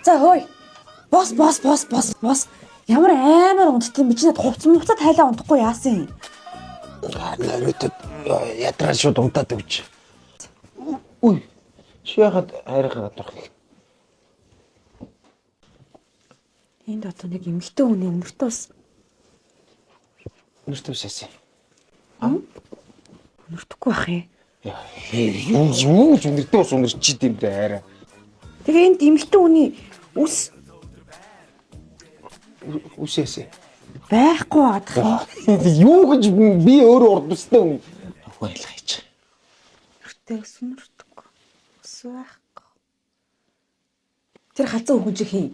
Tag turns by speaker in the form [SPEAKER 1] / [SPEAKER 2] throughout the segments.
[SPEAKER 1] За хөөе. Бос бос бос бос бос. Ямар амар унтд юм бэ? Чи над хувц мувцаа тайлаа унтахгүй яасан юм?
[SPEAKER 2] Оройтод ядраа шууд унтаад өгч. Үгүй. Чи яхад хайргаа гадрах.
[SPEAKER 1] Энд одоо нэг эмэгтэй хүний өмнөртөө ус
[SPEAKER 2] Нүрт үсээсэй.
[SPEAKER 1] өнөртөхгүй байх юм.
[SPEAKER 2] Юу юу ч үнэртэй ус үнэрчихэд юм дээ хайраа.
[SPEAKER 1] Тэгээ энд эмэгтэй хүний үс
[SPEAKER 2] Үсээсэй.
[SPEAKER 1] байхгүй байгаадах юм.
[SPEAKER 2] Юу гэж би өөрөө урд үстэй юм. Охин айлгаж.
[SPEAKER 1] Нүртэй ус өнөртөхгүй. Ус байхгүй. Тэр халзан өхөн чи хин.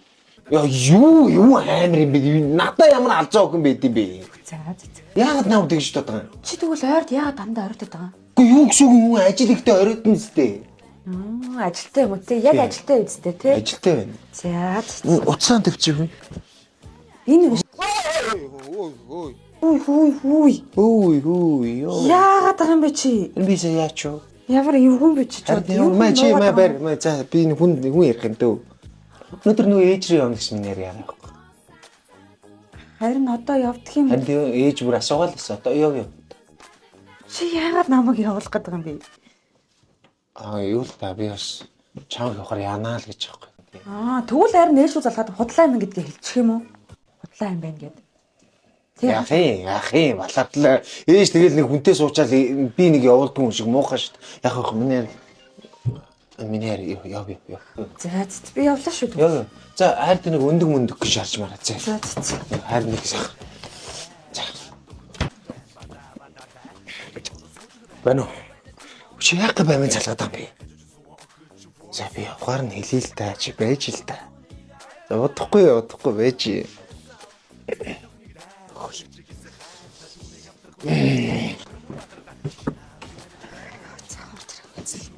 [SPEAKER 2] Яа юу юу амар юм бэ? Надаа ямар алзаа охин байд юм бэ?
[SPEAKER 1] За за за.
[SPEAKER 2] Яагаад наав тэгж бодож байгаа юм?
[SPEAKER 1] Чи тэгвэл ойрд яагаад дандаа оройтод байгаа юм?
[SPEAKER 2] Үгүй юу гэсэн үг юм ажил ихтэй оройтно зү.
[SPEAKER 1] Аа, ажилтай юм уу те? Яг
[SPEAKER 2] Тий.
[SPEAKER 1] ажилтай үстэй те?
[SPEAKER 2] Ажилтай байна.
[SPEAKER 1] За за.
[SPEAKER 2] Утсаа тавьчих юм.
[SPEAKER 1] Энэ биш.
[SPEAKER 2] Ой
[SPEAKER 1] Хүй хүй хүй.
[SPEAKER 2] ой ой ёо.
[SPEAKER 1] Яагаад байгаа юм бэ чи?
[SPEAKER 2] Энэ би сая яач юу?
[SPEAKER 1] Ямар эвгүй бэ чи?
[SPEAKER 2] Харин ямар маа чи маа барь маа за би энэ хүн хүн ярих юм дөө. Өнөөдөр нөгөө ээж рүү явна гэсэн нэр яах вэ?
[SPEAKER 1] Харин одоо явдах юм.
[SPEAKER 2] Харин тэгээ ээж бүр асуугаал гэсэн. Одоо яв яв.
[SPEAKER 1] Чи яагаад намайг явуулах гэдэг юм бэ?
[SPEAKER 2] Аа юу л та би бас чамд явахаар яанаа л гэж аахгүй.
[SPEAKER 1] Аа, тэгвэл харин ээж рүү залгаад худлаа юм гэдгээ хэлчих юм уу? Худлаа юм байна гэд. Тий.
[SPEAKER 2] Яах юм яах юм балаатлаа. Ээж тэгэл нэг хүнтэй суучаал би нэг явуулдгүй юм шиг муухай шүү дээ. Яг яг миний миний яв яв яв.
[SPEAKER 1] За, за, би явлаа шүү.
[SPEAKER 2] Яв. яв. За хайр нэг өндөг мөндөг гэж харж мараа зэ.
[SPEAKER 1] За, за, за.
[SPEAKER 2] Хайр нэг сайхан. За. Байна уу? Чи яах гэж баймын залгаад байгаа юм бэ? За би явахаар нь хэлээ л та чи байж л та. За удахгүй удахгүй байж.
[SPEAKER 1] За, орж ирэх үзэл.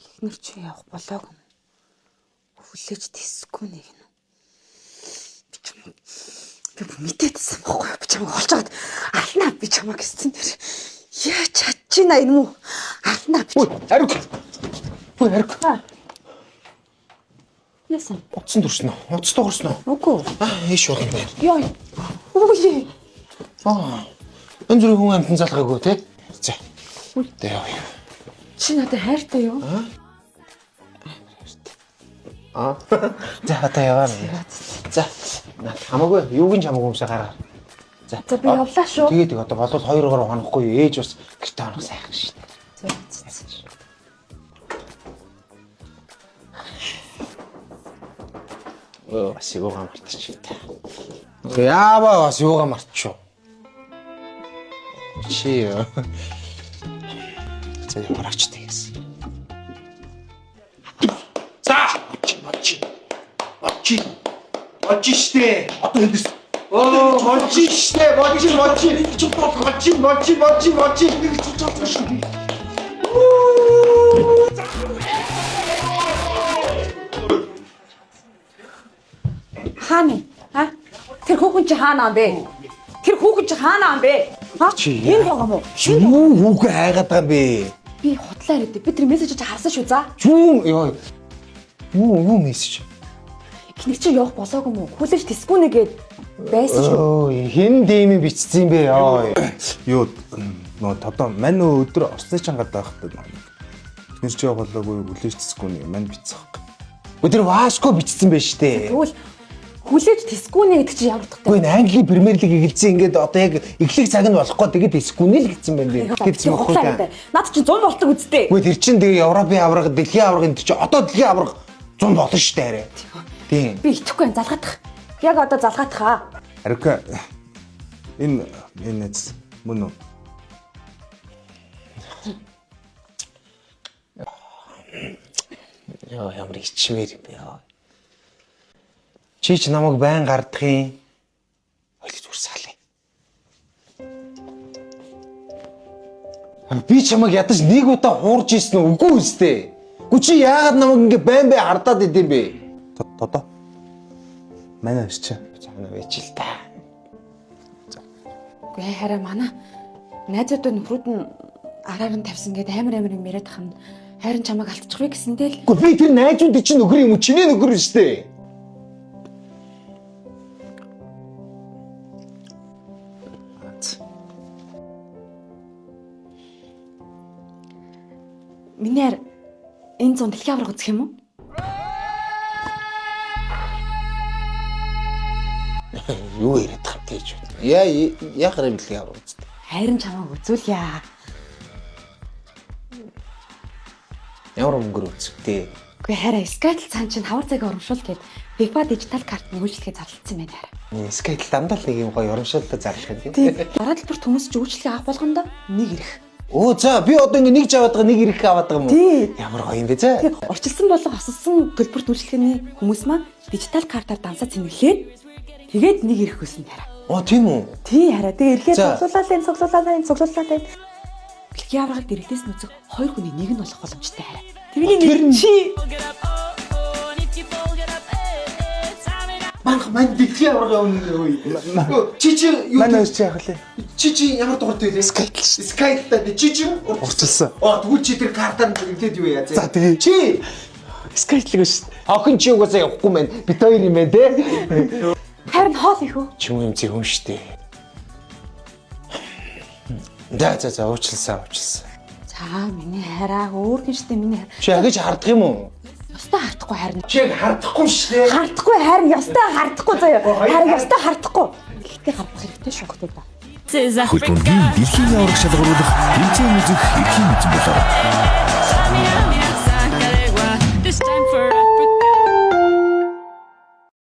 [SPEAKER 1] Эхнэр чи явах болоог юм. Хүлээж тэсэхгүй нэг юм. Би чам би мэдээдсэн байхгүй юу? Би чамайг олж аваад алнаа би чамайг гэсэн тэр. Яа чадчихна юм уу? Алнаа би.
[SPEAKER 2] Ой, хариук. Ой, хариук.
[SPEAKER 1] Яасан?
[SPEAKER 2] Утсан дүрсэн үү? Утас дуурсан уу?
[SPEAKER 1] Үгүй.
[SPEAKER 2] Аа, ийш болно байна.
[SPEAKER 1] Йой. Үгүй.
[SPEAKER 2] Аа. Энэ зүрх хүн амтан залгаагүй те. За. Тэ яв.
[SPEAKER 1] Чи надад хайртай юу?
[SPEAKER 2] Аа. За одоо яваа. За. Наад хамаагүй юуг нь ч хамаагүй юмсаа гаргаа. За.
[SPEAKER 1] За би явлаа шүү.
[SPEAKER 2] Тэгээд тэг одоо болвол 2 3 хонохгүй ээж бас гэрте хонох сайхан шүү дээ.
[SPEAKER 1] За, за, за.
[SPEAKER 2] Өө бас юугаа мартчих та. Яава бас юугаа мартчих. Чи юу? За яваарч тэгээс. За чи чи чи чи штэ. Одоо эндээс Оо, мочи штэ, мочи, мочи. Мочи, мочи, мочи, мочи. Нэг чучаад шүү.
[SPEAKER 1] Хаана? А? Тэр хүүхэн чи хаана юм бэ? Тэр хүүхэн чи хаана юм бэ? Ха?
[SPEAKER 2] Чи
[SPEAKER 1] Энэ байгаа мó?
[SPEAKER 2] Юу хүүгээ хайгаад байгаа юм бэ?
[SPEAKER 1] Би худлаа яриад. Би тэр мессеж чи харсан шүү за.
[SPEAKER 2] Юу ёо. Юу юу мессеж?
[SPEAKER 1] Эхнэр чи явах болоогүй мó? Хүлээж тэсгүй нэгээд байсан шүү.
[SPEAKER 2] Өө, хэн дэмий бичсэн юм бэ ёо.
[SPEAKER 3] Юу нөө тодоо мань нөө өдөр Оросны чангаар байхдаа нэг эхнэр чи явах болоогүй хүлээж тэсэхгүй нэг мань бичсэн хэрэг.
[SPEAKER 2] Өдөр Васко бичсэн байж тээ.
[SPEAKER 1] Тэгвэл хүлээж тэсгүй нэ гэдэг чи ямар утгатай?
[SPEAKER 2] Үгүй энэ Английн Премьер Лиг эхэлсэн ингээд одоо яг эхлэх цаг нь болохгүй тэгээд эсгүй нэ л гэсэн байна би. Тэгсэн
[SPEAKER 1] Худлаа
[SPEAKER 2] мөхгүй
[SPEAKER 1] яриад.
[SPEAKER 2] та.
[SPEAKER 1] Наад чи 100 болтог үсттэй.
[SPEAKER 2] Үгүй тэр чин тэгээ Европын аварга, дэлхийн аварга энэ чи одоо дэлхийн аварга 100 болно шүү дээ арай. Тийм.
[SPEAKER 1] Би итгэхгүй байна. Залгаадах. Яг одоо залгаадах аа.
[SPEAKER 3] Ариука энэ энэ нэц мөн үү?
[SPEAKER 2] Йоо ямар ичмээр юм бэ ёо. Чи ч намайг байн гардахын хоёул зүгээр салъя. Би чамайг ядаж нэг удаа хуурж ийсэн үү? Үгүй үстэй. Гү чи яагаад намайг ингэ байн байн хардаад идэм бэ?
[SPEAKER 3] Тодоо мань арчаа.
[SPEAKER 2] Цаана байж л та.
[SPEAKER 1] Үгүй хараа манай Найзуудаа нөхрүүд нь араар нь тавьсан гээд амар амар юм яриад хам хайрын чамайг алдчихвэ гэсэндээ л
[SPEAKER 2] Гэхдээ би тэр найзууд чинь нөхөр юм уу? Чиний нөхөр шүү дээ.
[SPEAKER 1] миний хайр энэ зун дэлхийн аварга үзэх юм уу?
[SPEAKER 2] Юу яриад байгаа юм тийж байна. Яа яхаар юм дэлхийн аварга үздэг.
[SPEAKER 1] Хайрын чамайг үзүүлье.
[SPEAKER 2] Ямар мөнгөөр үзэх те.
[SPEAKER 1] Үгүй хайраа Skytel цаан чинь хавар цагийн урамшуул гээд FIFA дижитал картны үйлчлэгээ зарлагдсан байна хайраа.
[SPEAKER 2] Skytel дандаа л нэг юм гоё урамшууллаа зарлах юм
[SPEAKER 1] Тийм. Дараа талбарт хүмүүс чи үйлчлэгээ авах болгондоо нэг ирэх.
[SPEAKER 2] Өө за би одоо ингээ нэг жаваад байгаа нэг ирэх аваад байгаа юм уу?
[SPEAKER 1] Тий.
[SPEAKER 2] Ямар гоё юм бэ зэ.
[SPEAKER 1] Тэгээ урчилсан болон хосолсон төлбөрт үйлчлэгээний хүмүүс маань дижитал картаар дансаа цэнэглээд тэгээд нэг ирэх өснө хараа.
[SPEAKER 2] Оо тийм үү?
[SPEAKER 1] Тий хараа. Тэгээ ирэхээр
[SPEAKER 2] За.
[SPEAKER 1] цуглуулаад энэ цуглуулаад энэ цуглуулаад энэ. Дэлхийн аваргыг дэрэгдээс нь үзэх хоёр хүний нэг нь болох боломжтой хараа. Тэрний
[SPEAKER 2] Тэр
[SPEAKER 1] нэг
[SPEAKER 2] нь-
[SPEAKER 1] чи
[SPEAKER 2] Манх мань дэлхийн аварга явна өө. Чи чи юу
[SPEAKER 3] Мань хоёр чи яах вэ?
[SPEAKER 2] чи чи ямар дугаартай вэ?
[SPEAKER 3] Skytel шүү.
[SPEAKER 2] Skytel-тай чи чи
[SPEAKER 3] Урчилсан.
[SPEAKER 2] Оо тэгвэл чи тэр картаар нь зэрэглээд юу яа зэ.
[SPEAKER 3] За, тэгээ.
[SPEAKER 2] Чи
[SPEAKER 3] Skytel гэж шүү.
[SPEAKER 2] охин чи угаасаа явахгүй мэн. Бит хоёр юм байна те.
[SPEAKER 1] харин хоол их үү?
[SPEAKER 2] Чим юм зэ хүн штэ. За за за уучлсан уучлсан.
[SPEAKER 1] За миний хараа өөр гин штэ миний хараа.
[SPEAKER 2] Чи агиж хардах юм уу?
[SPEAKER 1] Ёстой хардахгүй харин.
[SPEAKER 2] Чи яг хардахгүй штэ.
[SPEAKER 1] Хардахгүй харин ёстой хардахгүй заяа. Харин ёстой хардахгүй. Гэхдээ хардах хэрэгтэй шүү хөтөө.
[SPEAKER 4] Хөл бөмбөгийн дэлхийн аварга шалгаруулах тэмцээн үзэх эрхийн эзэн болоо.